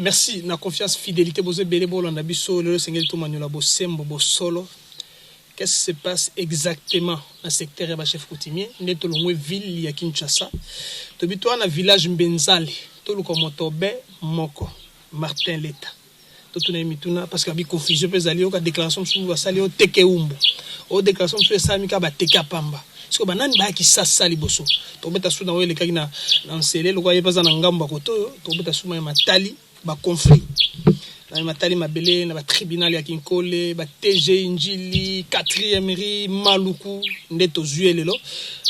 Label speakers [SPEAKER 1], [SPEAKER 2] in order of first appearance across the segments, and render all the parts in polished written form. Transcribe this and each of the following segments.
[SPEAKER 1] Merci na confiance fidelite bozo ebele bolanda biso lelo esengeli tomanyola bosembo bosolo. Qu'est-ce qui se passe exactement na secteur ya ba chef coutumier? Nde tolongwe ville ya Kinshasa, tobi toa na village Mbenzale, toluka moto be moko Martin Leta, totuna ye mituna parce que abi confusion pe ezali. Yoka déclaration mosusu basali yo teke umbu o déclaration mosusu esalami kaka bateke ya pamba. Sikoyo banani baya Kisasa liboso? Tokobeta su na oyo elekaki na nsele lokola ye mpe aza na ngambo ya kote oyo. Tokobeta su ya matali baconflit na matali mabele na batribunal ya Kinkole, ba TG Njili, 4e rue Maluku. Nde tozwi ye lelo.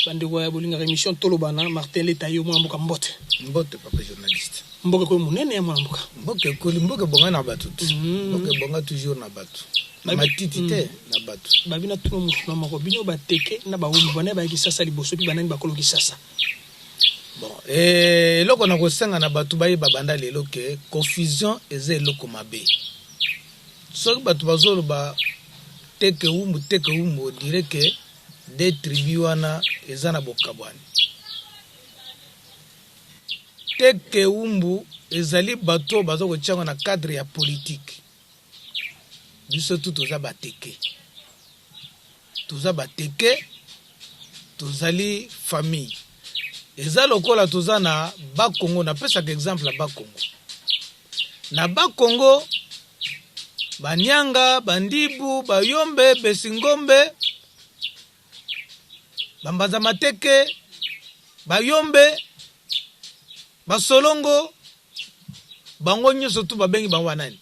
[SPEAKER 1] Bandeko ya bolingaka émission Tolobana, Martin Leta, yo mwana mboka, mbote.
[SPEAKER 2] Mbote, papa journaliste.
[SPEAKER 1] Mboka ekoyi monene ya mwana mboka.
[SPEAKER 2] Mboka ekoli, mboka ebonga na bato te. Mboka ebonga toujours na bato, na matiti te, na bato.
[SPEAKER 1] Babi na tuna motu na moko: bino bateke na bawumbu, banani bayaki Sasa liboso, mpe banani bakolo Kisasa?
[SPEAKER 2] Bon, eloko na kosenga na bato bayeba banda lelo ke confusion eza eloko mabe. Soki bato bazoloba teke wumbu, teke wumbu, on dirait ke de tribu wana eza na bokabwani. Teke wumbu ezali bato oyo baza kotiango na cadre ya politique. Biso tu toza bateke, toza bateke, tozali famille. Eza lokola toza na Bakongo. Napesaka exemple ya Bakongo. Na Bakongo, Banianga, Bandibu, Bayombe, Besingombe, Bambanza Mateke, Bayombe, Basolongo, bango nyonso tu babengi bango banani?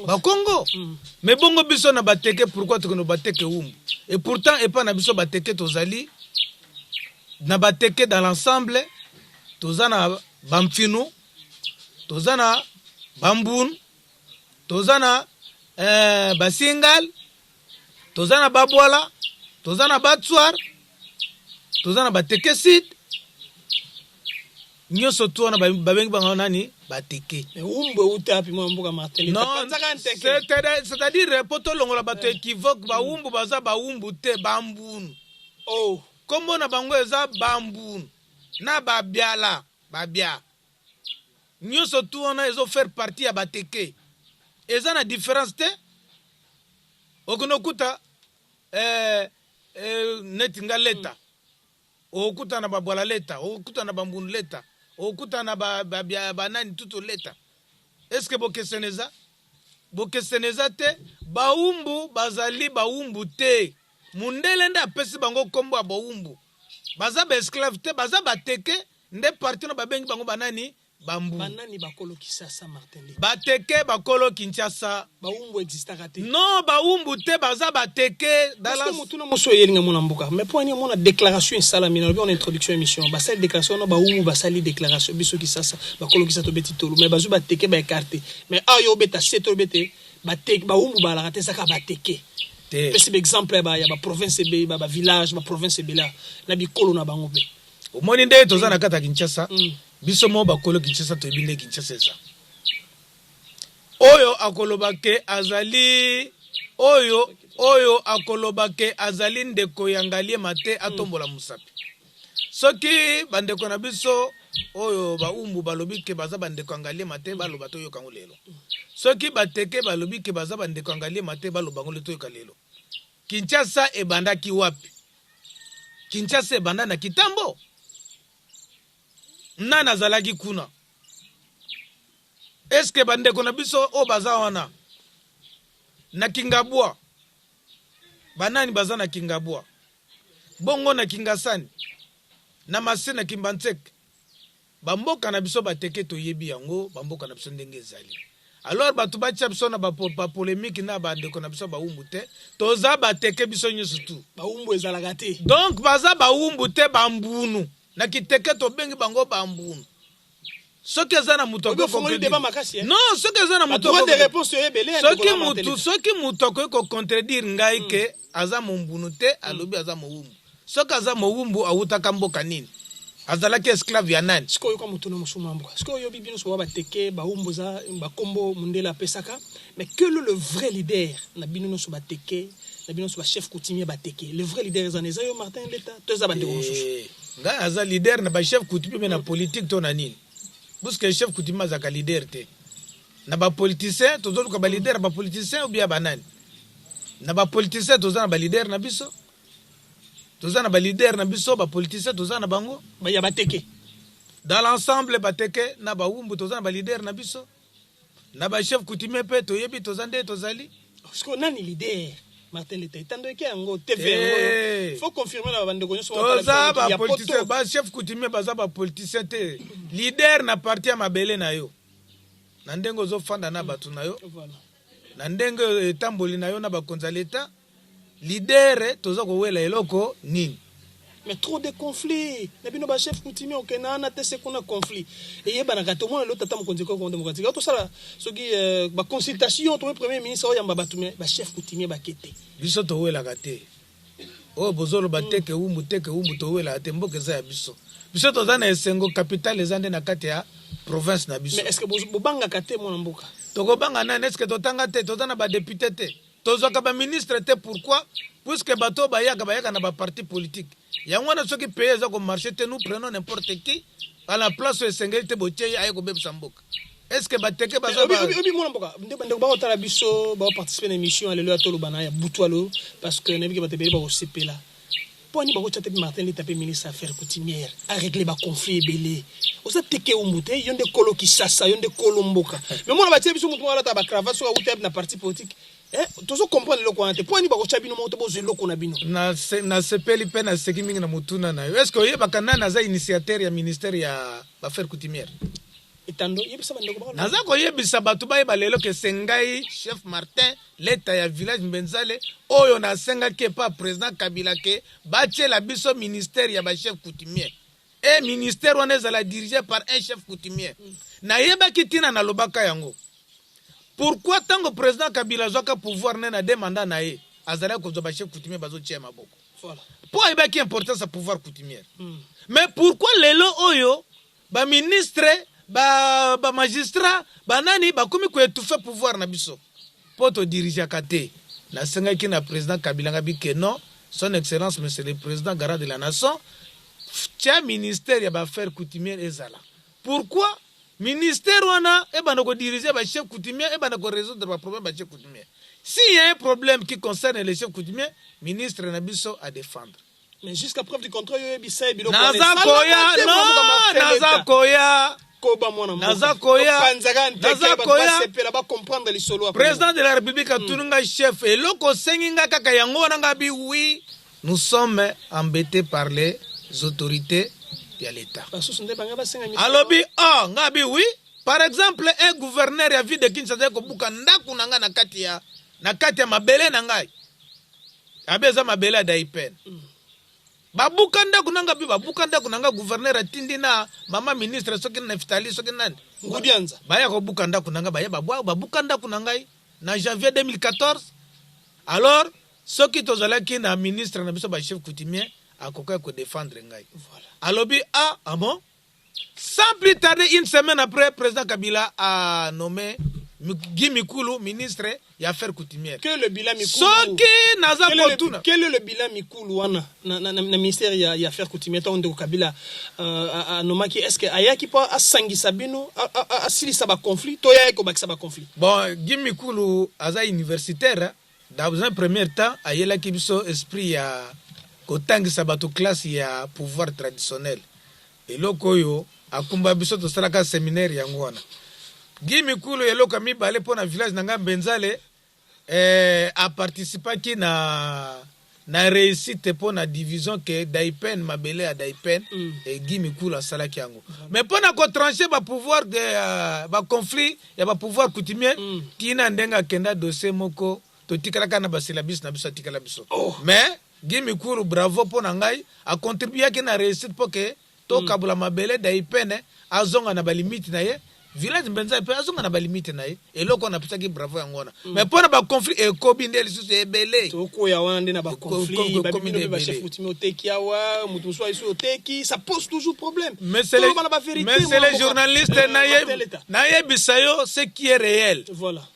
[SPEAKER 2] Bakongo. Mais bongo biso na bateke, pourquoi tokende bateke wumbu? Et pourtant epai na biso bateke, tozali na bateke dans l'ensemble, toza na bamfinu, toza na bambunu, toza na basingal, toza na babwala, toza na batswar, toza na bateke sud. Nyonso tu wana babengi bango nani? Bateke.
[SPEAKER 1] Umbu euta wapi, mwana mboka Martin?
[SPEAKER 2] Non, c'est-à-dire po tolongola bato équivoque, bawumbu baza bawumbu te, bambunu.
[SPEAKER 1] Oh.
[SPEAKER 2] Kombo na bango eza bambunu na babiala, babia. Nyonso tu wana ezofaire partie ya bateke, eza na différence te. Okende okuta neti nga Leta, okuta na babwala Leta, okuta na bambunu Leta, okuta na banani tutu Leta. Est-ce bokesene eza? Bokesene eza te. Bawumbu bazali bawumbu te. Mundele nde apesi bango nkombo ya bawumbu. Baza baesclave te, baza bateke. Nde parti na babengi bango banani? Bambunu.
[SPEAKER 1] Banani bakolo Kisasa, Martin Leta?
[SPEAKER 2] Bateke bakolo Kinshasa.
[SPEAKER 1] Bawumbu existaka te?
[SPEAKER 2] Non, bawumbu te, baza bateke.
[SPEAKER 1] Motuna moso eyelinga, mwana mboka, mais mpo ani omona déclaration esalami? Nalobi wana introduction émission, basali déclaration wana, bawumbu basali déclaration: biso Kisasa, bakolo Kisasa, tobeti tolo. Mais bazwi bateke baécarte. Mais awa yo obeta se to obete bateke, bawumbu balaka te, ezaka bateke. Pesi baexemple ya baprovince ebele, bavillage, baprovince ebele na bikolo na bango mpe.
[SPEAKER 2] Omoni nde toza na kati ya Kinshasa. Biso mo bakolo Kinshasa toyebi nde Kinshasa eza. Oyo akoloba ke azali, oyo akoloba ke azali ndeko ya Ngaliema te, atombola mosapi. Soki bandeko na biso oyo baumbu balobi ke baza bandeko ya Ngaliema te, baloba toyoka yango lelo. Soki bateke balobi ke baza bandeko ya Ngaliema te, baloba yango toyoka lelo. Kinshasa ebandaki wapi? Kinshasa ebanda na Kitambo. Nani azalaki kuna? Eske bandeko na biso oyo baza wana na Kingabwa, banani baza na Kingabwa, bongo na Kingasani, na Mase, na Kimbanseke? Bamboka na biso bateke, toyebi yango, bamboka na biso ndenge ezali. Alors bato batia biso na bapolémique na bandeko na biso bawumbu te. Toza bateke biso nyonso tu.
[SPEAKER 1] Bawumbu ezalaka te.
[SPEAKER 2] Donc baza bawumbu te, bambunu. Na kiteke tobengi bango bambunu. Soki eza na moto, non, soki eza na moto, soki moto akoki kocontredire ngai ke aza mombunu te, alobi aza mowumbu. Soki aza mowumbu, awutaka mboka nini? Azalaki esclave ya nani?
[SPEAKER 1] Sikoyo yoka motu na mosumu ya mboka. Sikoyo oyobi bino soba bateke, bawumbu eza bakombo mondele apesaka. Mais quel est le vrai leader na bino nyonso bateke, na bino nyonso bachef coutumier bateke? Le vrai leader eza yo Martin Leta to eza bandeko mosusu?
[SPEAKER 2] Ngai aza leader na bachef coutumier, me na politique to na nini? Puisque chef coutumier azalaka leader te. Na bapoliticien, tozoluka baleader ya bapoliticien ou bien banani? Na bapoliticien, toza na baleader na biso, toza na baleader na biso bapoliticien, toza na bango.
[SPEAKER 1] Ya Bateke?
[SPEAKER 2] Dans l'ensemble, Bateke na Bawumbu, toza na baleader na biso. Na bachef coutumier mpe toyebi, toza nde tozali.
[SPEAKER 1] Siko nani leader, Martin Leta? Etando eke yango TV yango, faut confirmer na bandeko nyonso.
[SPEAKER 2] Toza bapoliticien, bachef coutumier baza bapoliticien te. Leader na parti ya mabele na yo, na ndenge ozofanda na bato na yo, na ndenge etamboli na yo na bakonzi ya leta. Leader, toza kowela eloko nini?
[SPEAKER 1] Mais trop de conflits na bino bachef coutumier. Okenda wana te, se kuna conflit eyebanaka te. Omona lelo tata mokonzi ekoko démocratique, tosala soki baconsultation, tomi premier ministre oyamba bato, mais bachef coutumier bake te.
[SPEAKER 2] Biso towelaka te. Oyo bozoloba teke wumbu, teke wumbu, towelaka te. Mboka eza ya biso. Biso toza na esengo, capitale eza nde na kati ya province na biso.
[SPEAKER 1] Mais est ce que bobangaka te, mwana mboka?
[SPEAKER 2] Tokobanga nani? Est ce que totanga te? Toza na badéputé te? Tozwaka baministre te? Pourquoi? Puisque bato oyo bayaka, bayaka na baparti politique. Yango wana, soki pays eza komarcher te, nous prenons n'importe qui à la place oyo esengeli te. Botie ye, aye kobebisa mboka. Est ce que Bateke baza
[SPEAKER 1] Obi, mwana mboka, nde bandeko bakotala biso, baoparticipe na émission ya lelo ya Toloba na ya butu alo, parce que nayebi ke bato ebele bakosepela. Mpo ani bakotya te mpe Martin Leta mpe ministre affaire coutumière, arégler baconflit ebele? Oza teke umbu te, yo nde kolo Kisasa, yo nde kolo mboka. Mais mona batie biso motu moko alata bacravate, soki awuta na parti politique. Tozo comprendre eloko wana te. Mpo ani bakotya bino moko te, bozwa eloko na bino?
[SPEAKER 2] Nasepeli mpe naseki mingi na motuna na yo. Est ce que oyebaka nani aza initiateur ya ministère ya baaffaire coutumière?
[SPEAKER 1] Etando, yebisa bandeko.
[SPEAKER 2] Naza koyebisa bato bayeba lelo ke se ngai, chef Martin Leta ya village Mbenzale, oyo nasengaki epa président Kabila ke batiela biso ministère ya bachef coutumier, e ministère wana ezala dirigé par un chef coutumier. Nayebaki ntina nalobaka yango. Pourquoi? Ntango président Kabila azwaka pouvoir ne na deux mandat na ye, azalaki kozwa bachef coutumier, bazotia maboko mpo ayebaki importance ya pouvoir coutumière. Mais pourquoi lelo oyo baministre, bamagistrat, banani bakomi koétouffer pouvoir na biso? Mpo todirigeaka te. Nasengaki na président Kabila, ngabi ke non, son excellence monsieur le président, garant de la nation, tia ministère ya baaffaire coutumière ezala. Pourquoi ministère wana ebanda kodiriger bachef coutumier, ebanda korésoudre baproblème bachef coutumier? S'il y a un problème qui concerne les chefs coutumiers, ministre na biso à défendre.
[SPEAKER 1] Mais jusqu'à preuve du contraire, oyebisa ye biloko.
[SPEAKER 2] Naza koya, non, naza koya.
[SPEAKER 1] Koba, mwana.
[SPEAKER 2] Naza koya.
[SPEAKER 1] Naza koya. Basepela, bacomprendre lisolo.
[SPEAKER 2] Président de la République atuni ngai: chef, eloko osengi ngai kaka yango wana? Ngai bi oui, nous sommes embêtés par les autorités ya l'État.
[SPEAKER 1] Basusu nde banga basenga.
[SPEAKER 2] Alobi oh, ngai bi oui. Par exemple, un gouverneur ya ville de Kinshasa ekobuka ndako na ngai na kati ya mabele na ngai. Abi eza mabele ya Daipen. Babuka ndako na ngai mpe babuka ndako na ngai. Gouverneur atindi na mama ministre, soki Neftali, soki nani.
[SPEAKER 1] Ngudianza.
[SPEAKER 2] Baya kobuka ndako na ngai. Baya babuka ndako na ngai na janvier 2014. Alors soki tozalaki na ministre na biso bachef coutumier, akokaki kodéfendre ngai. Alobi ah, ah bon. Sans plus tarder, une semaine après, président Kabila a nommé Guy Mikulu ministre ya affaires coutumières.
[SPEAKER 1] Que le bilan Mikulu?
[SPEAKER 2] Soki naza kotuna.
[SPEAKER 1] Quel est le bilan Mikulu wana na ministère ya affaires coutumières? Ntango ndeko Kabila anomaki, est ce que ayaki mpo asangisa bino, asilisa baconflit, to yaki kobakisa baconflit?
[SPEAKER 2] Bon, Guy Mikulu aza universitaire. Dans un premier temps, ayelaki biso esprit ya kotangisa bato classe ya pouvoir traditionnel. Eloko oyo akumba biso, tosalaka séminaire yango wana. Guy Mikulu, eloko ya mibale mpo na village na ngai Mbenzale, aparticipaki na réussite mpo na division ke Daipen, mabele ya Daipen. Guy Mikulu asalaki yango. Mais mpo na kotrancher bapouvoir de baconflit ya bapouvoir coutumier, tina ndenge akenda dossier moko, totikalaka na basyllabus na biso, atikala biso. Mais Guy Mikulu, bravo mpo na ngai, acontribuaki na réussite mpo ke tokabola mabele Daipene azonga na balimite na ye, village mpenza mpe azonga na balimite na ye. Eloko wana apesaki bravo yango wana. Mais mpo na baconflit ekobi nde lisusu ebele.
[SPEAKER 1] Tokoya wana nde na baconflit. Babino mpe bachef coutumier, oteki awa, moto mosusu ayesu oteki, ça pose toujours problème.
[SPEAKER 2] Mais c'est les journalistes, nayebisa yo ce qui est réel.
[SPEAKER 1] Voilà,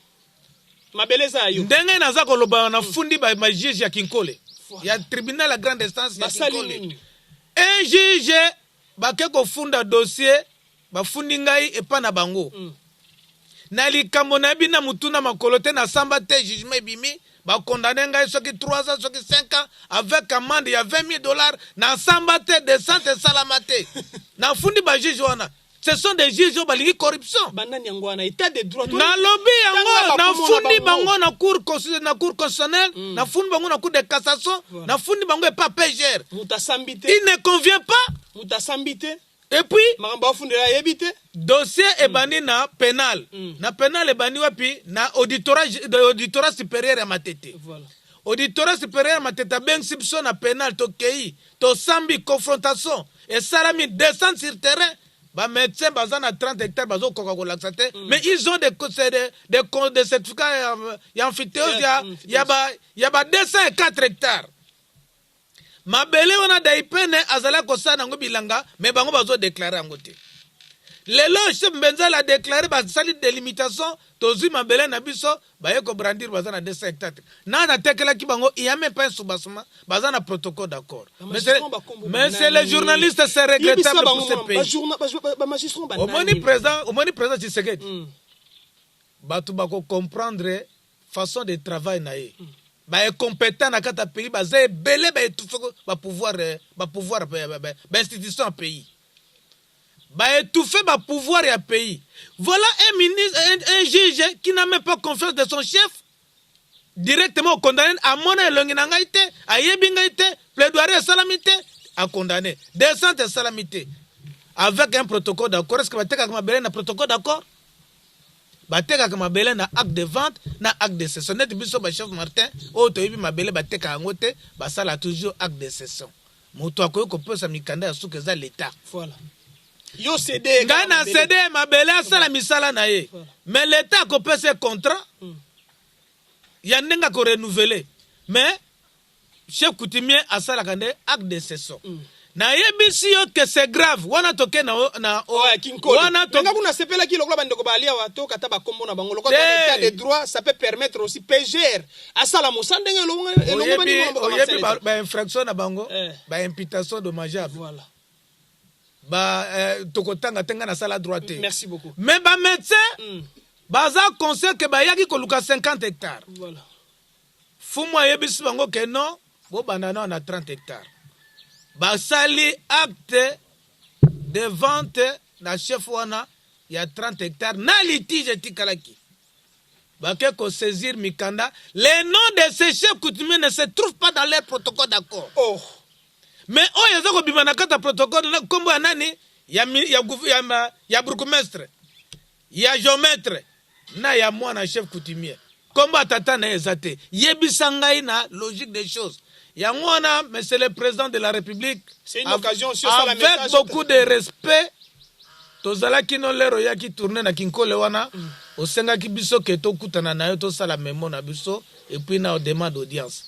[SPEAKER 1] mabele eza ya yo.
[SPEAKER 2] Ndenge naza koloba, nafundi bajuge ya Kinkole, ya tribunal ya grande instance ya Kinkole. Un juge bake kofunda dossier, bafundi ngai epa na bango. Na likambo nayebi na mutu na makolo te, nasamba te, jugement ebimi, bacondamner ngai soki 3 ans, soki 5 ans, avec amende ya 20 000 $. Nasamba te, descente esalama te. Nafundi bajuge wana, ce sont des juges oyo balingi corruption.
[SPEAKER 1] Banani yango wana? État de droit.
[SPEAKER 2] Nalobi
[SPEAKER 1] Tanga
[SPEAKER 2] yango.
[SPEAKER 1] bakombo na
[SPEAKER 2] Nafundi
[SPEAKER 1] bango.
[SPEAKER 2] bango na cour constitutionnelle, nafundi bango na cour de cassation, nafundi bango epa PGR.
[SPEAKER 1] Moto asambi te.
[SPEAKER 2] Il ne convient pas.
[SPEAKER 1] Moto asambi te.
[SPEAKER 2] Et puis
[SPEAKER 1] makambo afundela ayebi te.
[SPEAKER 2] Dossier ebandi na pénal. Na pénal ebandi wapi? Na auditorat, auditorat supérieur ya Matete. Auditorat supérieur ya Matete abengisi biso na pénal, tokei, tosambi, confrontation esalami, descente sur terrain. Bamédecin baza na 30 hectares, bazokoka kolakisa te, mais ils ont des certificats ya emphytéose ya ba 204 hectares. Mabele wana daipene azalaki kosala yango bilanga, mais bango bazodéclarer yango te. Lelo chef Mbenzala adéclarer, basali délimitation, tozwi mabele na biso. Baye kobrandir, baza na 200 hectares na natekelaki bango, il y a même pas un soubassement, baza na protocole d'accord. Mais c'est les journalistes, c'est regrettable pour ce pays.
[SPEAKER 1] Bamagistrat.
[SPEAKER 2] Omoni président Tshisekedi, bato bakocomprendre façon de travail na ye. Baincompétent na kati ya pays baza ebele, baétouffe bapouvoir, bapouvoir, bainstitution ya pays, baétouffe bapouvoir ya pays. Voilà un ministre, un juge qui n'a même pas confiance de son chef, directement ocondamné. Amona elongi na ngai te, ayebi ngai te, plaidoirie esalami te, acondamné, descente esalami te, avec un protocole d'accord. Est ce que batekaka mabele na protocole d'accord? Batekaka mabele na acte de vente, na acte de cession. Neti biso bachef Martin oyo toyebi mabele, batekaka yango te, basala toujours acte de cession. Moto akoki kopesa mikanda ya suka eza l'État.
[SPEAKER 1] Voilà, yo cédé.
[SPEAKER 2] Ngai na cédé mabele, asala misala na ye, mais l'État akopesa ye contrat ya ndenge akorenouveler. Mais chef coutumier asalaka nde acte de cession. Nayebisi yo ke c'est grave. Wana toke na
[SPEAKER 1] wana to kuna sepelaki lokola bandeko balia awa, tokata bakombo na bango lokola état de droit. Ça peut permettre aussi PGR asala mosala ndenge
[SPEAKER 2] Oyebi bainfraction na bango, baimputation dommageable. Ba tokotanga te, ngai nasala droit te.
[SPEAKER 1] Merci beaucoup.
[SPEAKER 2] Mais bamédecin baza conseil ke bayaki koluka 50 hectares. Fumu ayebisi bango ke non, bobanda nao na 30 hectares. Basali acte de vente na chef wana ya 30 hectares. Na litige etikalaki, bake kosaisir mikanda, les noms de ces chefs coutumiers ne se trouvent pas dans leur protocole d'accord. Mais oyo eza kobima na kati ya protocole, nkombo ya nani? Ya bourgmestre, ya géomètre na ya mwana chef coutumier. Nkombo ya tata na ye eza te. Yebisa ngai na logique des choses. Yango wana, monsieur le président de la République,
[SPEAKER 1] C'est une occasion aussi
[SPEAKER 2] avec beaucoup de respect, tozalaki no lero oyaki tourne na Kinkole wana, osengaki biso ke tokutana na yo, tosala memo na biso et puis na demande audience.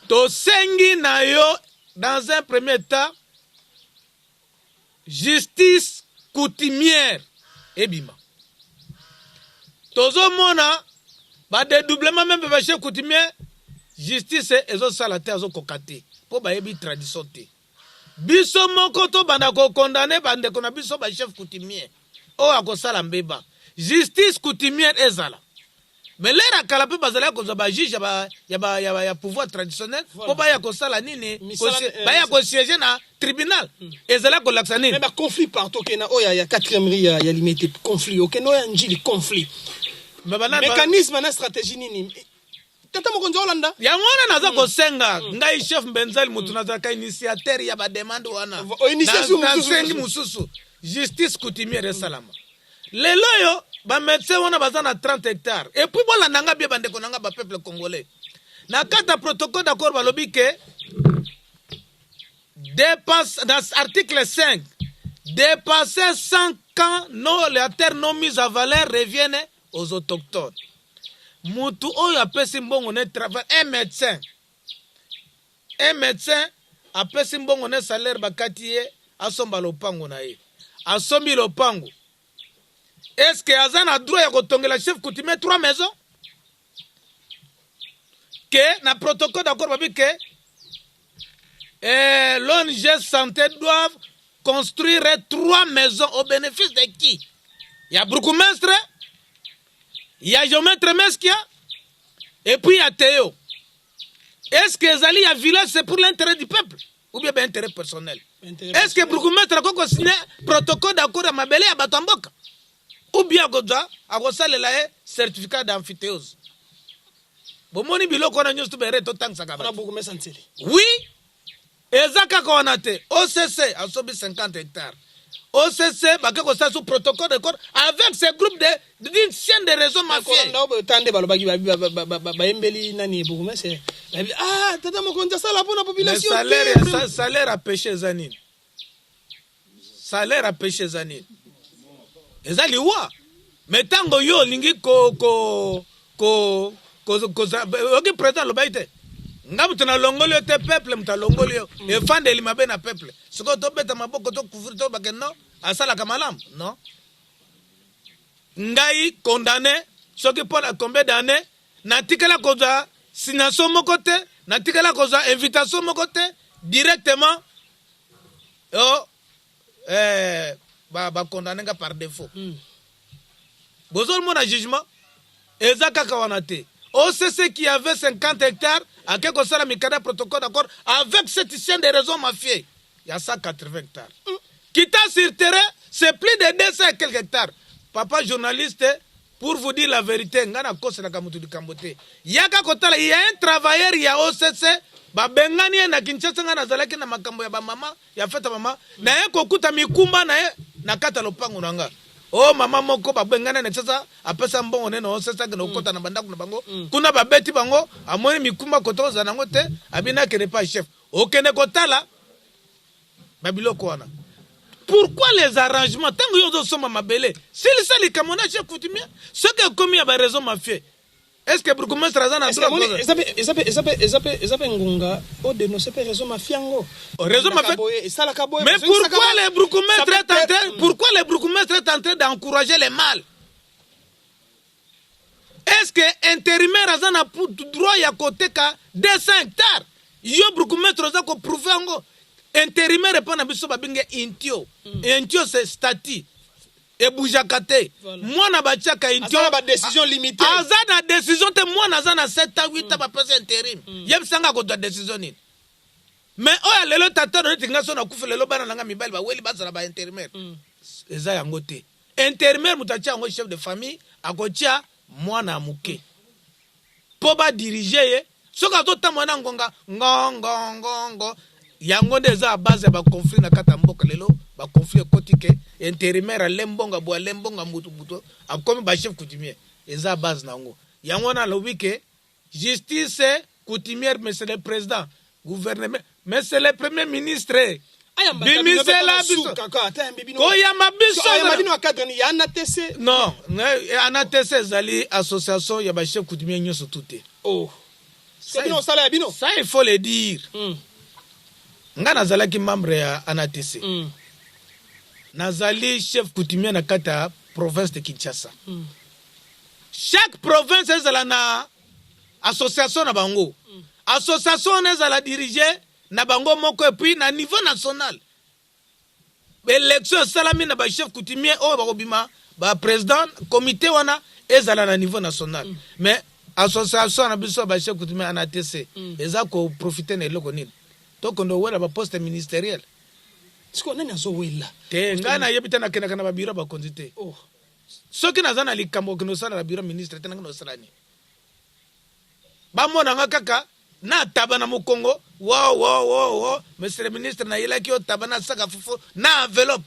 [SPEAKER 2] Tosengi na yo, dans un premier temps, justice coutumière ebima. Tozomona badédoublement, même bachef coutumier, justice ezosala te, azokoka te mpo bayebi tradition te. Biso moko tobanda kocondamner bandeko na biso bachef coutumier oyo akosala mbeba, justice coutumière ezala. Mais l'heure ya kala mpe bazalaki kozwa bajuge ya pouvoir traditionnel mpo baya kosala nini? Baya kosiéger na tribunal. Ezalaki kolakisa nini?
[SPEAKER 1] Baconflit partout. Okenda oyo ya 4e rue ya Limete, conflit. Okenda oyo ya Njili, conflit. Mécanisme na stratégie nini, tata mokonzi olanda?
[SPEAKER 2] Yango wana naza kosenga, ngai chef Mbenzali, motu nazalaka initiateur ya bademande wana, nasengi mosusu justice coutumière esalama. Lelo oyo bamédecin wana baza na 30 hectares. Et puis bolanda nga bien, bandeko na nga bapeuple congolais, na kati ya protocole d'accord balobi ke dépasse, dans article 5, dépasser 100 ans, no, la terre non mise à valeur reviennent aux autochtones. Mutu oyo apesi mbongo ne travail, un médecin apesi mbongo ne salaire, bakati ye, asomba lopango na ye, asombi lopango, est ce que aza na droit ya kotongela chef coutumier trois maisons? Ke na protocole d'accord babi ke l'ONG Santé doivent construire trois maisons au bénéfice de qui? Ya bourgmestre. Ya géomètre Meskia et puis ya Théo. Est-ce que ezali ya village, c'est pour l'intérêt du peuple ou bien intérêt personnel? Est-ce que bourgmestre akoki kosigner protocole d'accord ya mabele ya bato ya mboka, ou bien akozwa, akosalela ye certificat d'emphytéose? Bomoni biloko wana nyonso to bere totangisaka
[SPEAKER 1] bato. Bourgmestre Nsele.
[SPEAKER 2] Oui, eza kaka wana te. OCC asobi 50 hectares. OCC bake kosala su protocole d'accord avec ce groupe de d'une chaîne de réseau mafieux.
[SPEAKER 1] Kolanda oyo ta nde balobaki, bayembeli nani, bourgmestre, babi: "Ah, tata mokonzi asala mpona
[SPEAKER 2] Mais
[SPEAKER 1] population."
[SPEAKER 2] Salaire
[SPEAKER 1] te.
[SPEAKER 2] Salaire ya péché eza nini? Salaire ya péché eza nini? Eza liwa. Mais ntango yo olingi ko ko ko ko oki, président alobaki te: "Nga moto nalongoli yo te, peuple moto alongoli yo." Efandeli mabe na peuple. Sikoyo tobeta maboko, tocouvrir, tobake non, asalaka malamu. Non, ngai condamné soki mpo na combien d'année, natikala kozwa signation moko te, natikala kozwa invitation moko te. Directement o bacondamné nga par défaut. Bozomona jugement eza kaka wana te. OCC qui avait 50 hectares ake kosala mikanda, protocole d'accord avec cette chaîne de réseau mafieux ya 180 hectares. Kita sur terrain, c'est plus de 200 et quelques hectares. Papa journaliste, pour vous dire la vérité, nga nakoselaka motu likambo te. Yaka kotala, ya un travailleur ya OCC, babengani ye na Kinshasa. Nga nazalaki na makambo ya bamama, ya fête mama. Naye kokuta mikumba na ye na kati ya lopango na nga. O mama moko babengani na Kinshasa, apesa mbongo nene OCC, akende kokota na bandako na bango kuna, babeti bango, amoni mikumba kote ozala nango te, abini akende pa chef. Okende kotala babiloko wana. Pourquoi les arrangements? Ntango yo ozosomba mabele, silisa likambo na chef coutumier. Soki ekomi ya baréseau mafieux, est ce que bourgmestre aza na
[SPEAKER 1] Est-ce que
[SPEAKER 2] droit?
[SPEAKER 1] amoni, eza mpe ngonga odénonce mpe réseau mafia yango.
[SPEAKER 2] Réseau mafia.
[SPEAKER 1] Boye, esalaka boye.
[SPEAKER 2] Mais
[SPEAKER 1] bazongisaka
[SPEAKER 2] pourquoi le bourgmestre
[SPEAKER 1] Ça
[SPEAKER 2] est
[SPEAKER 1] peut
[SPEAKER 2] en
[SPEAKER 1] être-
[SPEAKER 2] train, pourquoi le bourgmestre est en train d'encourager les mal? Est-ce que intérimaire aza na droit ya koteka 200 hectares? Yo bourgmestre oza koprouver yango. Intérimaire, epa na biso babenge intio. Intio, c'est statut ebougeaka te. Mwana batiaka intio.
[SPEAKER 1] Aza na badécision limité.
[SPEAKER 2] Aza na décision te. Mwana aza na 7 ans, 8 ans, bapesa intérim. Yebisanga, akozwa décision nini? Mais oyo lelo, tata neti nga, so nakufi lelo, bana na nga mibali baweli bazala baintérimaire. Eza yango te. Intérimaire, moto atia yango, chef de famille akotia mwana ya moke mpo badiriger ye. Soki azotambola na ngonga ngongongongo, yango nde eza ya base ya baconflit na kati ya mboka lelo. Baconflit ekoti ke intérimaire ale mbongo boye, ale mbongo mutu mutu akomi bachef coutumier. Eza base na yango. Yango wana alobi ke justice coutumière, monsieur le président, gouvernement, monsieur le premier ministre, bimisela biso koyamba biso.
[SPEAKER 1] Bino ya cadre ni ya ANATC?
[SPEAKER 2] Non, ANATC ezali association ya bachef coutumier nyonso tu te.
[SPEAKER 1] Oh, bino osala ya bino.
[SPEAKER 2] Ça, il faut le dire. Nga nazalaki membre ya ANATC. Nazali chef coutumier na kati ya province de Kinshasa. Chaque province ezala na association na bango. Association wana ezala dirige na bango moko. Et puis na niveau national, élection esalami na bachef coutumier oyo bakobima baprésident comité wana ezala na niveau national. Mais association na biso ya bachef coutumier ANATC eza koprofiter na eloko nini? Tokende owela baposte ministériel.
[SPEAKER 1] Sikoyo nani azowela?
[SPEAKER 2] Te, ngai nayebi te. Nakendaka na babureau bakonzi te.
[SPEAKER 1] Oh.
[SPEAKER 2] Soki naza na likambo, okende osala na bureau ministre te. Nange na osala nini? Bamona nga kaka na taba na mokongo wo wo wo wo: "Monsieur le ministre, nayelaki yo taba na saka fufu na enveloppe."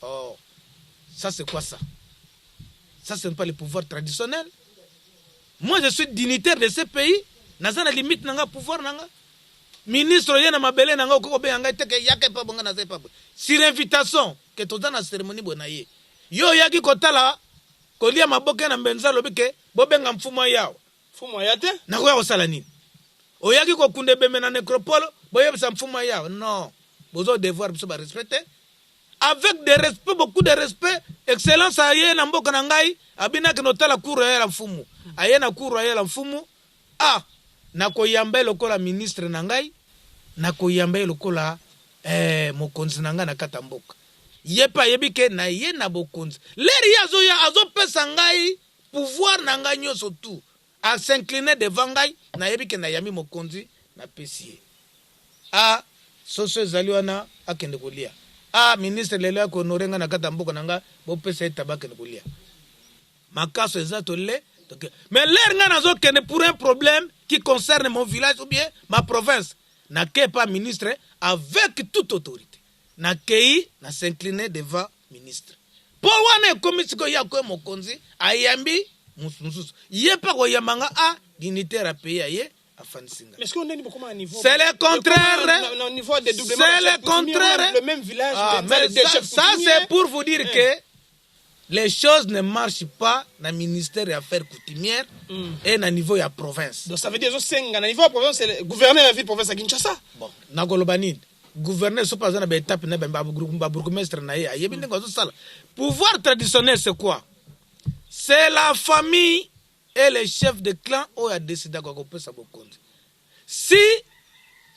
[SPEAKER 2] Oh, ça c'est quoi? Ça, ça ce n'est pas le pouvoir traditionnel. Moi, je suis dignitaire de ce pays. Naza na limite nanga pouvoir nanga. Ministre oye na mabele nanga, okoki kobenga ngai te ke yaka epa bonga, naza epa boye sur invitation ke toza na cérémonie boye na ye. Yo oyaki kotala kolia maboke na mbenza, alobi ke bobenga mfumu ayawa.
[SPEAKER 1] Fumu aya te.
[SPEAKER 2] Nakoya kosala nini? Oyaki kokunda ebembe na nécropole, boyebisa mfumu ayawa. Non, bozo devoir biso barespecte avec des respect, beaucoup de respect. Excellence aye na mboka na ngai, abinaki notala cour ayela mfumu. Aye na cour ayela mfumu, ah, nakoyamba ye lokola ministre na ngai, nakoyamba ye lokola mokonzi na ngai na kati ya mboka. Ye mpe ayebi ke na ye na bokonzi. L'heure ye azoya, azopesa ngai Pouvoir na ngai nyonso tu as'incliner devant ngai, nayebi ke nayambi mokonzi, napesi ye a soso ezali wana, akende kolia. A ministre lelo ya kohonorer ngai na kati ya mboka na ngai, bopesa ye taba, akende kolia makaso eza tole. Mais l'heure ngai nazokende pour un problème qui concerne mon village ou bien ma province, nakei pa ministre avec toute autorité, nakei na s'incliner devant ministre, mpo wana ekomi sikoyo ye akoya mokonzi, ayambi mosusu, ye mpe akoyamba nga a dignitaire ya pays, aye afandisi nga.
[SPEAKER 1] Mais est-ce qu'on est beaucoup à niveau?
[SPEAKER 2] C'est le contraire.
[SPEAKER 1] Au niveau des dédoublements.
[SPEAKER 2] C'est le contraire.
[SPEAKER 1] Le même village.
[SPEAKER 2] Ah, mais ça, c'est pour vous dire que les choses ne marchent pas dans le ministère des Affaires coutumières et na niveau ya province.
[SPEAKER 1] Donc ça veut dire que na niveau ya province, c'est le gouverneur ya ville province à Kinshasa.
[SPEAKER 2] Bon, nakoloba nini? Gouverneur soki aza na baétape na babourgmestre na ye, ayebi ndenge azosala. Pouvoir traditionnel, c'est quoi? C'est la famille et le chef de clan oyo adécidaka kopesa bokonzi. Si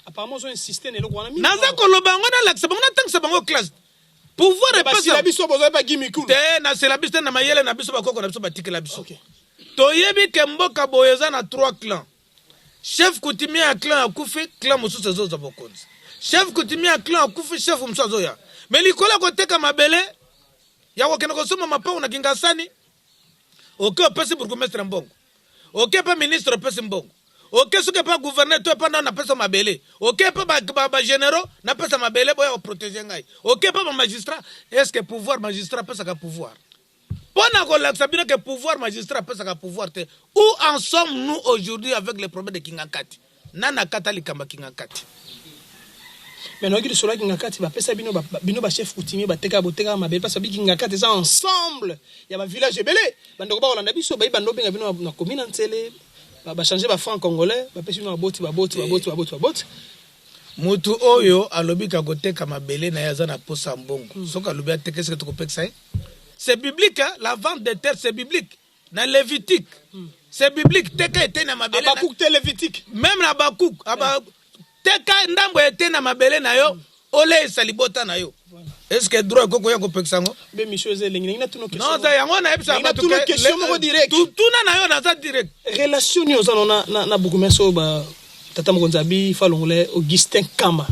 [SPEAKER 1] Apparemment, ils ont insisté na eloko wana mingi.
[SPEAKER 2] Naza koloba yango, nalakisa bango, natangisa bango classe. Pouvoir
[SPEAKER 1] Basila
[SPEAKER 2] epesa
[SPEAKER 1] biso bozali ba Gimikulu.
[SPEAKER 2] Te, nasela biso te, na mayele na biso, bakoko na biso batikela biso. Toyebi ke mboka boye eza na trois clans. Chef coutumier ya clan akufi, clan mosusu ezozwa bokonzi. Chef coutumier ya clan akufi, chef mosusu azoya. Mais likolo ya koteka mabele, ya kokende kosomba mapango na Kingasani, oke opesi bourgmestre mbongo, oke mpe ministre opesi mbongo, oke soki epa gouverneur to epa nao napesa mabele, oke mpe bagénéraux napesa mabele, boya koprotéger ngai, oke mpe bamagistrat. Est ce que pouvoir magistrat apesaka pouvoir? Mpo na kolakisa bino ke pouvoir magistrat apesaka pouvoir te, où en sommes-nous aujourd'hui avec le problème de Kingakati? Nani akata likambo ya Kingakati?
[SPEAKER 1] Mais nayoki lisolo ya Kingakati, bapesa bino bino bachef coutumier, bateka, botekaka mabele, mpasi babi Kingakati eza ensemble ya bavillage ebele. Bandeko bakolanda biso, bayi bando obenga bino na commune na Ntsele, bachange bafranc congolais, bapesi bino baboti, baboti, baboti, baboti, baboti.
[SPEAKER 2] Mutu oyo alobi ka koteka mabele na ye, aza na posa ya mbongo. Soki alobi ateka, eseke tokopekisa ye? C'est biblique, hein? La vente de terre, c'est biblique, na Lévitique. C'est biblique, teka eteni na mabele
[SPEAKER 1] Abakuk te, Lévitique.
[SPEAKER 2] Même na Abakuk, teka ndambo ya eteni na mabele na yo, oleisa libota na yo. Est ce que droit ekoki koya kopekisa yango?
[SPEAKER 1] Be mission eza elengi, ndenge natuna.
[SPEAKER 2] Non, za yango nayebisa
[SPEAKER 1] Ndenge
[SPEAKER 2] bato
[SPEAKER 1] natuna question moko direct.
[SPEAKER 2] Tuna na yo, naza direct.
[SPEAKER 1] Relation nini oza na bourgmestre oyo ba tata mokonzi abi falongola, Augustin Kama?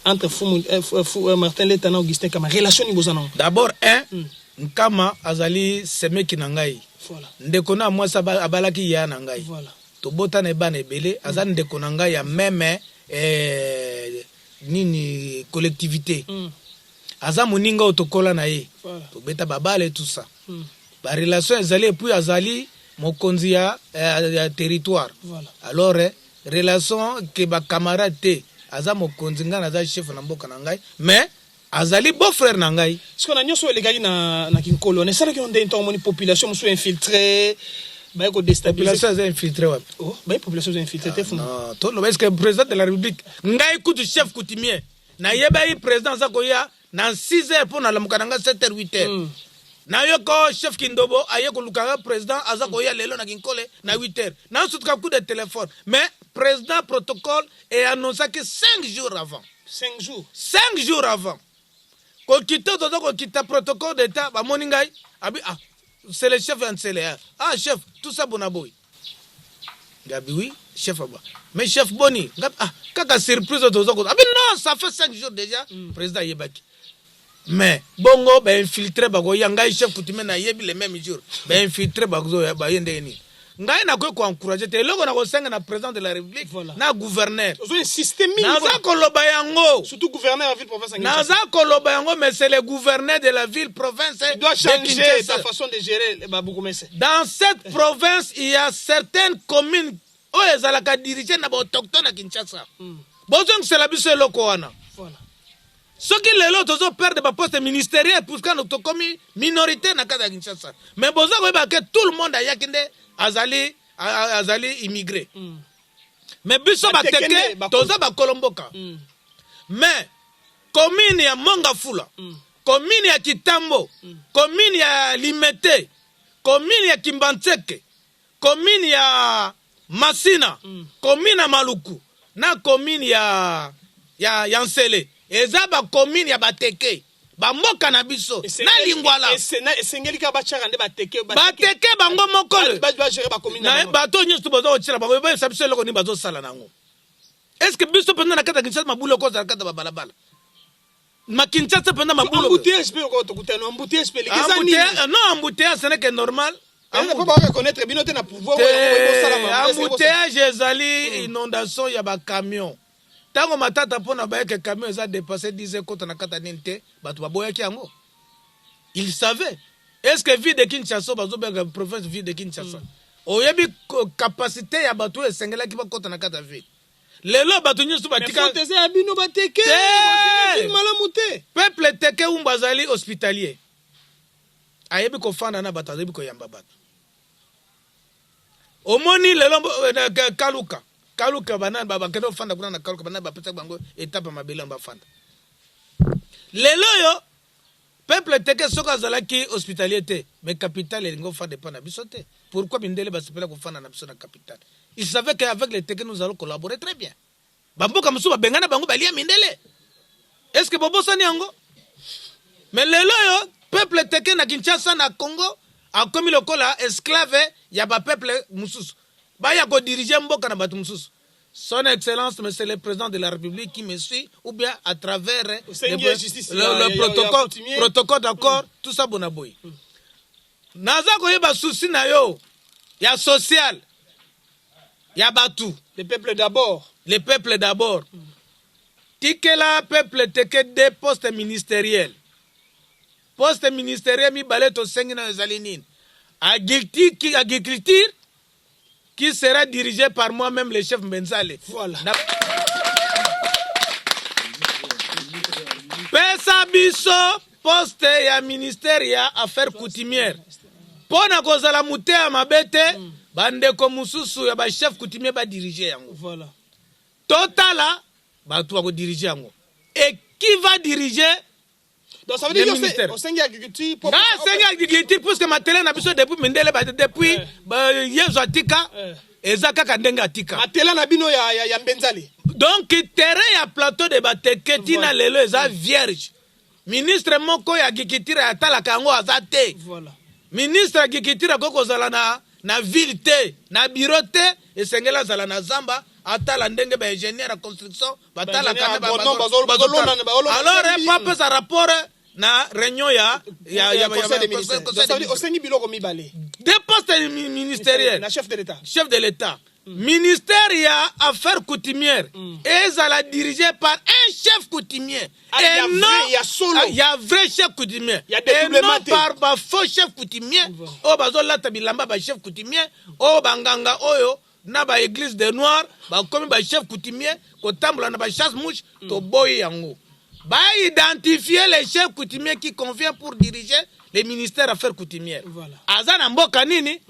[SPEAKER 1] Entre Fumu, Martin Leta na Augustin Kama, relation nini boza nango?
[SPEAKER 2] D'abord un, Nkama azali semeki na ngai. Ndeko na mwasi abalaki ya na ngai. Tobotana ebana ebele. Aza ndeko na ngai ya même nini, collectivité. Aza moninga oyo tokola na ye. Tobeta babale, tout ça. Barelation ezali. Et puis azali mokonzi ya territoire. Alors relation ke bacamarade te, aza mokonzi, ngai naza chef na mboka na ngai, mais azali beau frère na ngai.
[SPEAKER 1] Sikoyo na nyonso oyo elekaki na Kinkolo wana, esalaki yo ndenge ntango omoni population mosusu infiltré, baye kodéstabiliser?
[SPEAKER 2] Population aza infiltré wapi?
[SPEAKER 1] Oh, baye population eza infiltré te, funa?
[SPEAKER 2] Non, toloba, est ce que président de la République, ngai kutu chef coutumier, nayebaki président aza koya na 6 heures, mpo nalamuka na ngai 7 heures, 8 heures. Nayoka oyo chef Kindobo aye koluka nga, président aza koya lelo na Kinkole na 8 heures. Nasutuka coup de téléphone, mais président, protocole eannonçaki 5 jours avant.
[SPEAKER 1] 5 jours?
[SPEAKER 2] 5 jours avant kokita, toza kokita, protocole d'état bamoni ngai, abi: "Ah, c'est le chef ya Nsele." "Ah, chef, tout ça bona boy." Ngabi: "Oui, chef." Aba: "Mais chef, boni?" Ngabi: "Ah, kaka surprise oyo toza ko." Abi: "Non, ça fait 5 jours déjà." Président ayebaki, mais bongo bainfiltré bakoya, ngai chef coutumier nayebi le même jour, bainfiltré bakozoya, baye ndenge nini? Ngai nakoki koencourager te. Eloko nakosenga na président de la République na gouverneur,
[SPEAKER 1] Ozo insiste mingi.
[SPEAKER 2] Naza koloba yango.
[SPEAKER 1] Surtout gouverneur ya ville province ya Kinshasa.
[SPEAKER 2] Naza koloba yango, mais c'est le gouverneur de la ville province
[SPEAKER 1] Il doit
[SPEAKER 2] de
[SPEAKER 1] changer
[SPEAKER 2] Kinshasa.
[SPEAKER 1] sa façon de gérer babourgmestre.
[SPEAKER 2] Dans cette province, il y a certaines communes oyo ezalaka dirigé na baautochtone ya Kinshasa. Bozongisela biso eloko wana. Soki lelo tozoperdre baposte ministériel, puisque tokomi minorité na kati ya Kinshasa, mais boza koyeba ke tout le monde ayaki nde azali azali immigré. Mais biso
[SPEAKER 1] Bateke
[SPEAKER 2] bateke
[SPEAKER 1] nde
[SPEAKER 2] toza bakolo mboka. Mais commune ya Mont-Ngafula, commune ya Kitambo, commune ya Limete, commune ya Kimbanseke, commune ya Masina, commune ya Maluku na commune ya Nsele, eza bacommune ya bateke. Bamboka na biso na Lingwala.
[SPEAKER 1] Esengeli kaka batiaka nde bateke.
[SPEAKER 2] Bateke bango moko.
[SPEAKER 1] Bagérer bacommune.
[SPEAKER 2] Na bato nyonso baza kotiela bango, bayebisa biso eloko nini bazosala nango. Est ce que biso mpenza na kati ya Kinshasa, mabulu ekozala kati ya babalabala ma Kinshasa mpenza mabulu?
[SPEAKER 1] Embouteillage mpe okoka tokutana, embouteillage mpe eleki, eza nini?
[SPEAKER 2] Non, embouteillage, ce n'est que normal.
[SPEAKER 1] Mpo bareconnaître bino te na pouvoir.
[SPEAKER 2] Embouteillage ezali inondation ya bacamion. Ntango Matata mpona bayeke, camion eza dépassé 10 ekota na kati ya nini te, bato baboyaki yango. Il savait. Est ce que ville de Kinshasa, bazobenga province ville de Kinshasa, oyebi capacité ya bato oyo esengelaki bakota na kati ya ville? Lelo bato nyonso batika.
[SPEAKER 1] Eza ya bino bateke malamu te.
[SPEAKER 2] Peuple teke umbu azali hospitalier, ayebi kofanda na bato, ayebi koyamba bato. Omoni lelo Kaluka, Kaluka, banani bakende kofanda kuna na Kaluka? Banani bapesaki bango etape ya mabele yango bafanda? Lelo oyo peuple teke, soki azalaki hospitalier te, mais capitale elingi ofanda epa na biso te. Pourquoi mindele basepela kofanda na biso na capitale? Il savait qu'avec les Teke, nous allons collaborer très bien. Bamboka mosusu babengana bango, balia mindele. Est ce que bobosani yango? Mais lelo oyo peuple teke na Kinshasa, na Congo, akomi lokola esclave ya bapeuple mosusu, baya kodiriger mboka na bato mosusu. Son Excellence, Monsieur le Président de la République qui me suit, ou bien à travers le protocole, protocole d'accord, tout ça, bonaboy. Naza koyeba souci na yo ya social ya batu.
[SPEAKER 1] Le peuple d'abord.
[SPEAKER 2] Le peuple d'abord. Tikela peuple teke deux postes ministériels. Poste ministériel mibale tosengi na yo ezali nini? Agriculture, agriculture qui sera dirigé par moi-même, le chef Mbenzale.
[SPEAKER 1] Voilà.
[SPEAKER 2] Pesa biso poste ya ministère ya Affaires coutumières mpo na kozala moteya mabe te. Bandeko mosusu ya bachef coutumier badiriger yango. Totala bato bakodiriger yango et qui va diriger.
[SPEAKER 1] Donc ça veut dire que osengi agriculture.
[SPEAKER 2] Nga asengi agriculture puisque matele na biso depuis mindele, depuis Yezu atika, eza kaka ndenge atika.
[SPEAKER 1] Matela na bino ya Mbenzale.
[SPEAKER 2] Donc terrain ya plateau de Bateke ntina lelo eza vierge. Ministre moko ya agriculture atalaka yango aza te. Ministre ya agriculture akoki kozala na ville te, na bureau te. Esengeli azala na zamba, atala ndenge baingénieur ya construction batalaka. Alors po apesa rapport na réunion ya
[SPEAKER 1] conseil des ministres. Osengi biloko mibale.
[SPEAKER 2] Deux postes ministériels.
[SPEAKER 1] Na chef de l'État.
[SPEAKER 2] Chef de l'État. Ministère ya Affaires coutumières ezala dirigé par un chef coutumier.
[SPEAKER 1] Ah,
[SPEAKER 2] et
[SPEAKER 1] ya
[SPEAKER 2] non
[SPEAKER 1] vrai, ya solo.
[SPEAKER 2] Ah, ya vrai chef coutumier
[SPEAKER 1] Ya
[SPEAKER 2] et
[SPEAKER 1] dédoublement
[SPEAKER 2] non
[SPEAKER 1] te.
[SPEAKER 2] par ba faux chef coutumier oyo bazolata bilamba ba chef coutumier, oyo banganga oyo na ba église de noir bakomi ba chef coutumier, kotambola na ba chasse mouche. Toboyi yango. Baidentifier les chefs coutumiers qui convient pour diriger les ministères Affaires coutumières. Aza na mboka nini,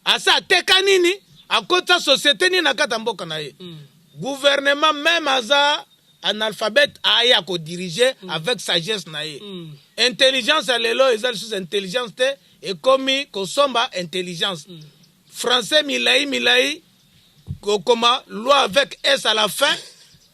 [SPEAKER 2] asa ateka nini, akota société nini na kati ya mboka na ye. Gouvernement même aza analphabète, aya kodiriger avec sagesse na ye. Intelligence ya lelo eza lisusu intelligence te, ekomi kosomba intelligence. Français milai milai, kokoma loi avec s à la fin.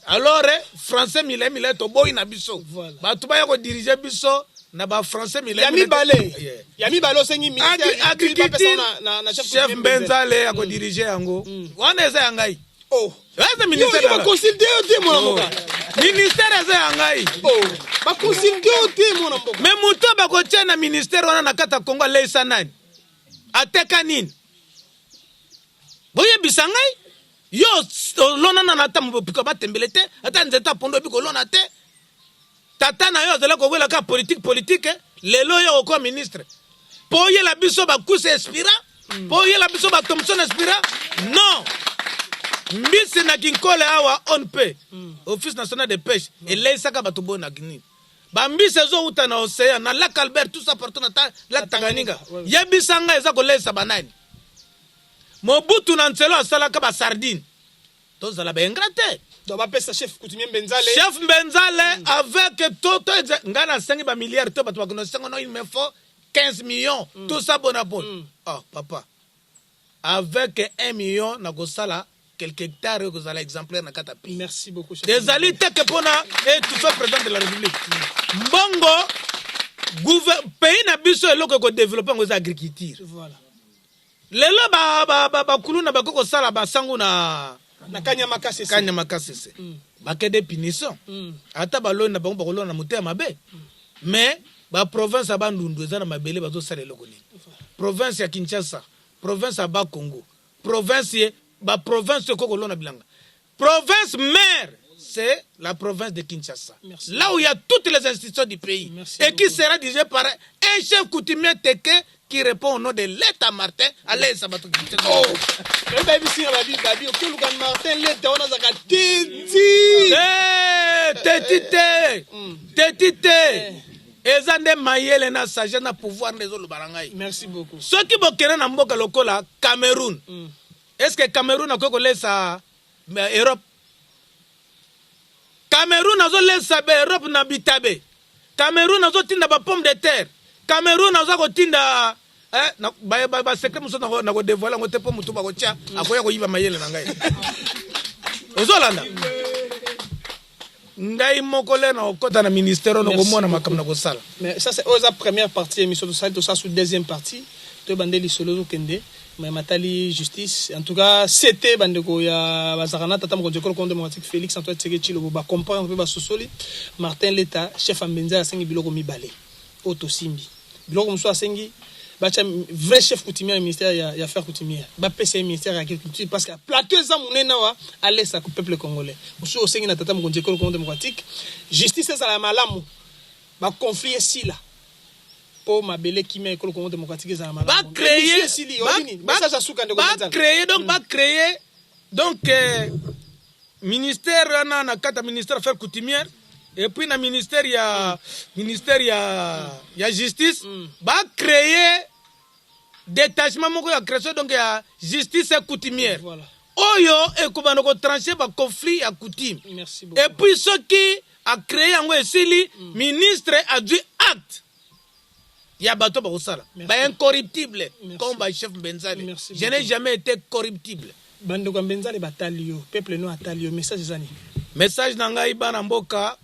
[SPEAKER 2] Alors français milai milai, toboyi na biso. Bato baya kodiriger biso na bafrançais milai
[SPEAKER 1] Ya
[SPEAKER 2] milai.
[SPEAKER 1] mibale.
[SPEAKER 2] Yeah.
[SPEAKER 1] Ya mibale osengi ministère
[SPEAKER 2] Agriculture,
[SPEAKER 1] na chef
[SPEAKER 2] chef Mbenzale akodiriger yango. Wana eza ya ngai.
[SPEAKER 1] Oh.
[SPEAKER 2] Eza ministère
[SPEAKER 1] Yo
[SPEAKER 2] na ngai.
[SPEAKER 1] baconsulter yo te, mwana mboka.
[SPEAKER 2] Ministère eza ya ngai.
[SPEAKER 1] Oh. Baconsulter yo te, mwana mboka.
[SPEAKER 2] Mais moto bakotia na ministère wana na kati ya Kongo, aleisa nani, ateka nini? Boyebisa ngai. Yo olona nana ata mopika batembele te, ata nzete ya pondu oyebi kolona te. Tata na yo azali kowelaka politique, politique. Lelo yo okoa ministre mpo oyela biso bakuse espira, mpo oyela biso bathomson espira. Non, mbisi na Kinkole awa, ONP, Office national de pêche, eleisaka bato. Boye na nini, bambisi ezowuta na océan, na lac Albert, tout ça, partout na lac Tanganyika. Yebisa ngai, eza koleisa banani? Mobutu na nzelo asalaka basardine. Tozala baingrat te.
[SPEAKER 1] Donc bapesa chef coutumier Mbenzale.
[SPEAKER 2] Chef Mbenzale avec toto. Ngai nasengi bamilliard te. Bato bakende osenga no, il me faut 15 millions, tout ça bona bona. Oh papa, avec 1 million nakosala quelques hectares oyo kozala exemplaire na kati ya pays.
[SPEAKER 1] Merci beaucoup, chef.
[SPEAKER 2] Ezali teke mpona étouffer président de la République. Mbongo. Pays na biso, eloko ekodévelopper yango eza agriculture.
[SPEAKER 1] Voilà.
[SPEAKER 2] Lelo bakuluna bakoki kosala basango na
[SPEAKER 1] na Kanyama Kasese.
[SPEAKER 2] Kanyama Kasese. Bakende punition. Ata baloni na bango, bakolona na motema mabe. Mais baprovince ya Bandundu eza na mabele, bazosala eloko nini? Province ya Kinshasa, province ya Bakongo, province ye baprovince ekoki kolona bilanga. Province mère, c'est la province de Kinshasa.
[SPEAKER 1] Merci.
[SPEAKER 2] Là où il y a toutes les institutions du pays.
[SPEAKER 1] Merci
[SPEAKER 2] Et qui
[SPEAKER 1] beaucoup.
[SPEAKER 2] sera dirigé par un chef coutumier teke qui répond au nom de l'État Martin Alain Sabato.
[SPEAKER 1] Oh, bayebisi nga babi okoluka Martin Leta wana azalaka teti.
[SPEAKER 2] Eh, teti te, teti te, eza nde mayele na sagesse na pouvoir nde ezoloba na ngai.
[SPEAKER 1] Merci beaucoup.
[SPEAKER 2] Soki bokende na mboka lokola Cameroun, est ce que Cameroun akoki kolesa Europe? Cameroun azolesa ba Europe na bitabe. Cameroun azotinda bapomme de terre. Cameroun aza kotinda basecret mosusu na kodévoiler yango te, mpo motu bakotia akoya koyiba mayele na ngai. Ozolanda ngai moko le na kokɔta na ministère oyo, nakomona makambo na kosala.
[SPEAKER 1] Mais ça, c'est oyo eza première partie émission. Tosali, tosala su deuxième partie, toyeba nde lisolo ezokende mais matali justice. En tout cas, c'était bandeko ya bazalaka na tata mokonzi ekolo Congo démocratique, Félix Antoine Tshisekedi Tshilombo, bacomprendre mpe basosoli. Martin Leta, chef ya Mbenza, asengi biloko mibale oyo tosimbi. Biloko mosusu asengi, batya vrai chef coutumier na ministère ya affaires coutumière, bapesa ye ministère ya agriculture, parce que plateau eza monene awa, alesaka peuple congolais. Mosusu osengi na tata mokonzi ekolo Congo démocratique, justice ezala ya malamu, baconflit esila, mpo mabele kimia, ekolo Congo démocratique ezala malamu.
[SPEAKER 2] Bacréer
[SPEAKER 1] esili nini? Message asuka, ndeko Menzala.
[SPEAKER 2] Bacréer donc, bacréer donc ministère wana na kati ya ministère affaires coutumières et puis na ministère ya justice, bacréer détachement moko ya création donc ya justice coutumière oyo ekobanda kotrancher baconflit ya coutume.
[SPEAKER 1] Merci beaucoup.
[SPEAKER 2] Et puis soki acréer yango esili, ministre azwi acte ya bato bakosala baincorruptible comme bachef Mbenzale.
[SPEAKER 1] Merci
[SPEAKER 2] Je n'ai jamais été corruptible.
[SPEAKER 1] Bandeko ya Mbenzale batali yo, peuple no atali yo, message eza nini?
[SPEAKER 2] Message na ngai, bana mboka,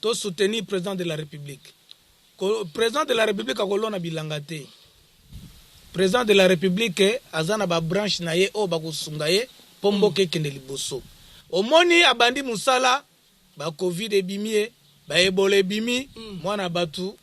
[SPEAKER 2] tosoutenir président de la République. Président de la République akolona bilanga te. Président de la République aza na babranche na ye oyo bakosunga ye mpo mboka ekende liboso. Omoni, abandi mosala, bacovid ebimi ye, baebola ebimi, mwana bato.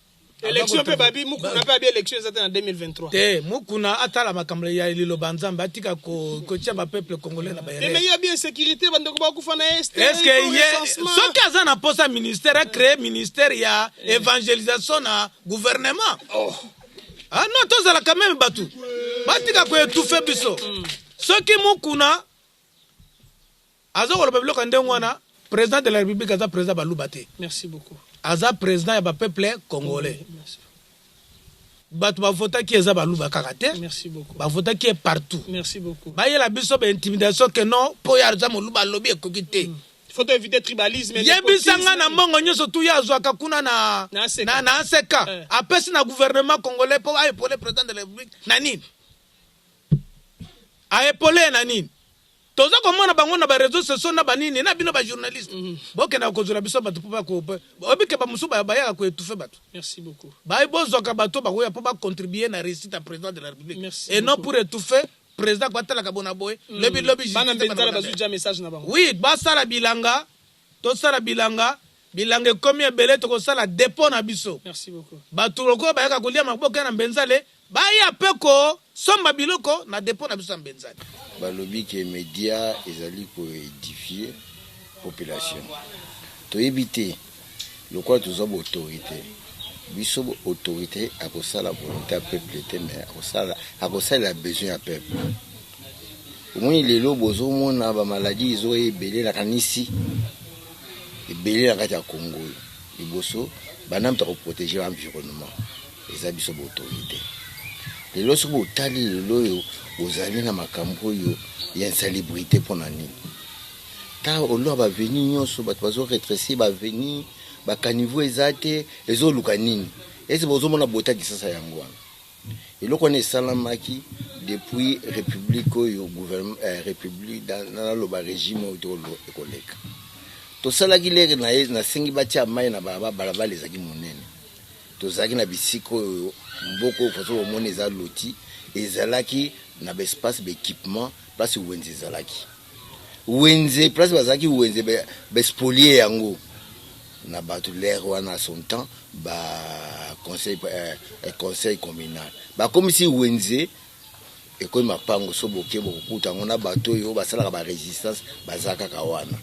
[SPEAKER 1] Élection mpe babi Mukuna mpe abi élection eza te na 2023.
[SPEAKER 2] Te, Mukuna atala makambo ya liloba Nzambe, atika kotia bapeuple congolais na
[SPEAKER 1] te. Mais ya bien sécurité, bandeko bakufa na Est.
[SPEAKER 2] Est ce que ye soki aza na posa ministère, acréer ministère ya évangélisation na gouvernement?
[SPEAKER 1] Oh.
[SPEAKER 2] Ah non, tozala quand même bato, batika koétouffer biso. Soki Mukuna aza koloba biloko ya ndenge wana, président de la République aza président baluba te.
[SPEAKER 1] Merci beaucoup.
[SPEAKER 2] Aza président ya bapeuple congolais.
[SPEAKER 1] Merci.
[SPEAKER 2] Bato bavotaki eza baluba kaka te.
[SPEAKER 1] Merci beaucoup.
[SPEAKER 2] Bavotaki ye partout.
[SPEAKER 1] Merci beaucoup.
[SPEAKER 2] Bayela biso baintimidation ke non, mpo oyo aza moluba alobi, ekoki te.
[SPEAKER 1] Il faut éviter tribalisme.
[SPEAKER 2] Yebisa nga, na mbongo nyonso tu ye azwaka kuna na
[SPEAKER 1] Na ACK.
[SPEAKER 2] na ACK, apesi na gouvernement congolais mpo aépauler président de la République na nini? Aépauler ye na nini? Toza komona bango na baréseau sociaux na banini na bino bajournaliste, bokendaka kozwela biso bato mpo obike bamosusu bayaka koétouffer bato.
[SPEAKER 1] Merci beaucoup.
[SPEAKER 2] Bayi bozwaka bato bakoya mpo bacontribuer na réussite ya président de la République
[SPEAKER 1] Merci
[SPEAKER 2] et non
[SPEAKER 1] beaucoup.
[SPEAKER 2] pour étouffer président, koatalaka bona boye lobi lobi.
[SPEAKER 1] Bana
[SPEAKER 2] justice
[SPEAKER 1] Mbenzala
[SPEAKER 2] bana
[SPEAKER 1] bazwi ja message na bango.
[SPEAKER 2] Oui, basala bilanga, tosala bilanga. Bilanga ekomi ebele, tokosala dépôt na biso.
[SPEAKER 1] Merci beaucoup.
[SPEAKER 2] Bato lokola bayaka kolia maboke na Mbenzale, baya mpe kosomba biloko na dépôt na biso ya Mbenzale.
[SPEAKER 3] Balobi ke média ezali koédifier population. Toyebi te, lokola tozwa baautorité, biso autorité akosala volonté ya peuple te, mais akosalela besoin ya peuple. Omoni, lelo bozomona bamaladi ezoya ebele, nakanisi ebele na kati ya Congo oyo. Liboso bana moto akoprotéger environnement eza biso baautorité. Lelo soki botali, lelo oyo ozali na makambo oyo ya insalubrité, mpo na nini? Ta olwa baavenue nyonso, bato bazorétrécir baavenue, bacaniveau eza te, ezoluka nini? Ese bozomona bota Kisasa yango wana. Eloko wana esalamaki depuis république oyo, gouvernement république, naloba régime oyo to ekoleka. Tosalaki lere na ye, nasengi batia mai na balabala, balabala ezalaki monene. Tozalaki na bisika oyo mboka oyo façon bomoni eza loti, ezalaki na ba espace ba equipement place wenze ezalaki. Wenze place bazalaki wenze ba spolier yango na bato l'heure wana à son temps ba conseil conseil communal bakomisi wenze ekomi mapango so boke bokokuta yango na bato oyo basalaka ba resistance baza kaka wana.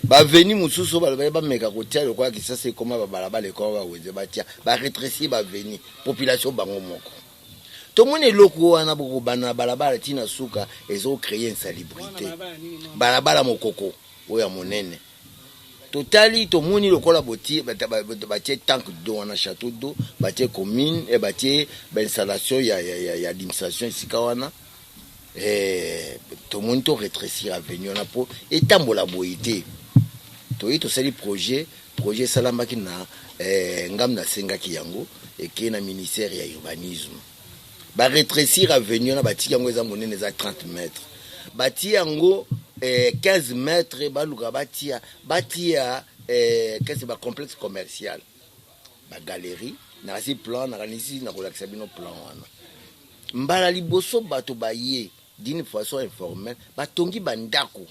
[SPEAKER 3] Ba avenue mosusu oyo balobaki bameka kotia lokola Kisasa ekoma ba balabala ekoma ba wenze batia ba retrecir ba avenue population bango moko. Tomoni eloko wana bokobanda na balabala ti na suka ezo creer insalubrite. Balabala mokoko oyo ya monene. Totali tomoni lokola botie batie tank d'eau wana chateau d'eau batie commune eh, batie ba installation ya, ya, ya, ya administration esika wana eh, tomoni to retrecir avenue wana po etambola boye te. Toye tosali projet, projet esalamaki na eh, ngam nasengaki yango ekei na ministère ya urbanisme. Ba retrecir avenue wana batiki yango eza monene eza 30 mètres. Batie yango eh, 15 mètres baluka batia batia eh, qu'est-ce ba complexe commercial ba galerie nakasi plan nakanisi nakolakisa bino plan wana mbala liboso bato baye d'une façon informelle batongi bandako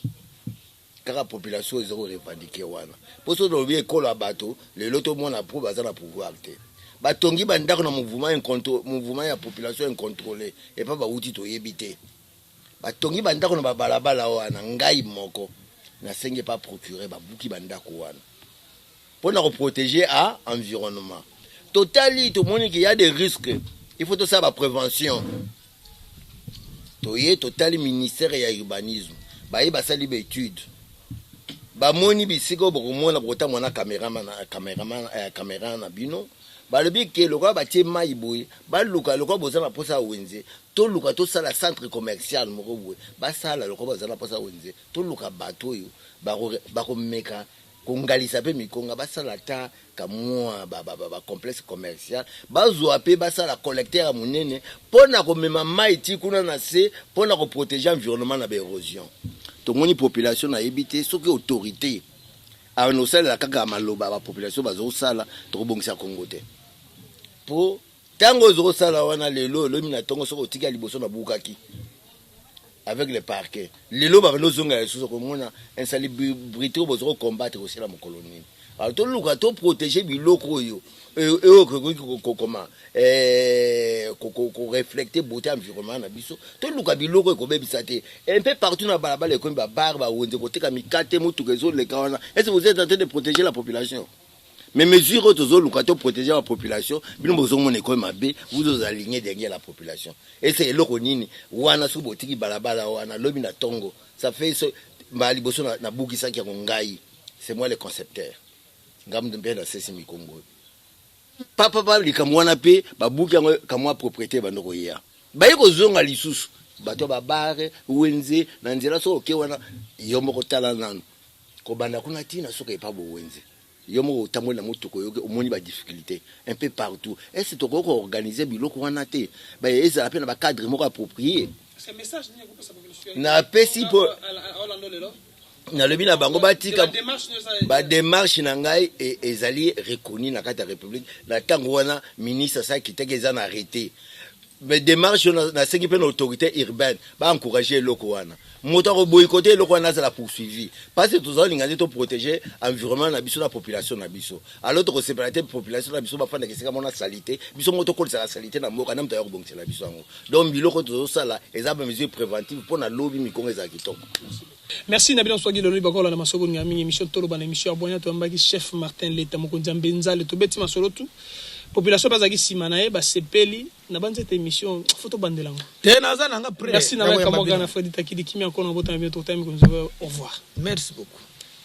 [SPEAKER 3] kaka population eza ko revendiquer wana po soki tolobi ekolo ya bato lelo tomona po baza na pouvoir te batongi bandako na mouvement mouvement ya population incontrôlé epa bawuti toyebi te batongi bandako na babalabala wana ngai moko nasengi epa procureur babuki bandako wana mpo na koprotéger a environnement totali tomoni ke ya des risques il faut tosala baprévention toye totali ministère ya urbanisme baye basali baétude bamoni bisika oyo bokomona bokotambola na cameraman cameraman camera na bino balobi ke lokola batie mai boye baluka lokola boza na mposa ya wenze toluka tosala centre commercial moko boye basala lokola baza na mposa ya wenze toluka bato oyo bakomeka kongalisa mpe mikonga basala ata kamwa bacomplexe commercial bazwa mpe basala collecteur ya monene mpo na komema mai ti kuna na se mpo na koprotéger environnement na baérosion. Tomoni population nayebi te soki autorité awa nosalela kaka maloba bapopulation bazosala tokobongisa Kongo te mpo ntango ozokosala wana lelo elobi na ntongo soki otika liboso nabukaki avec le parquet lelo babandi ozonga lisusu komona insalubrité oyo boza kocombattre kosala mokolo nini. Alors toluka toprotéger biloko oyo oyo ekoki kokoma koreflecte beauté environnement na biso. Toluka biloko ekobebisa te un peu partout na balabala ekomi babar bawenze koteka mikate motuka ezoleka wana. Est ce que vous êtes en train de protéger la population? Mais mesure oyo tozoluka toprotéger la population bino bozomona ekomi mabe, vous ozaligné derrière la population. Ese eloko nini wana soki botiki balabala wana lobi na ntongo ça fait so, mbala liboso nabukisaki yango ngai, c'est moi le concepteur, ngai mpe nasesi mikongo oyo papa likambo wana mpe babuki yango kamwa propriété bando koya baye kozonga lisusu bato ya babare wenze na nzela soki oke wana yo moko tala nanu kobanda kuna ntina soki epa bowenze yo moko otamboli na motuka oyoki omoni badifficulté un peu partout. Est ce tokoki koorganiser biloko wana te ezala mpe na bacadre moko approprié? Napesi mpo nalobi na bango batika badémarche na ngai ezali reconnu na kati ya république na ntango wana ministre asalaki teke eza na arrêté mais démarche oyo nasengi mpe na autorité urbaine baencourage eloko wana moto akoboyikote eloko wana azala poursuivi parce que tozalinga nde toprotéger environnement na biso na population na biso. Alors tokosepela te population na biso bafandaka esika mona saleté biso moko tokolisaka saleté na mboka na moto aya kobongisela biso yango. Donc biloko tozosala eza bamesure préventive mpo na lobi mikongo ezala kitoko.
[SPEAKER 1] Merci na bino soki lelo bakola na masolo bolinga mingi émission toloba na émission ya bwanya toyambaki chef Martin Leta mokonzi ya Mbenzale tobeti masolo tu population bazalaki nsima na ye basepeli na banzete émission faut tobandela yango.
[SPEAKER 2] Te naza nanga prêt.
[SPEAKER 1] Merci na
[SPEAKER 2] ya
[SPEAKER 1] kamwaka na Fredi Takidi kimia nkona botana bino tokutana mikolo au revoir.
[SPEAKER 2] Merci beaucoup.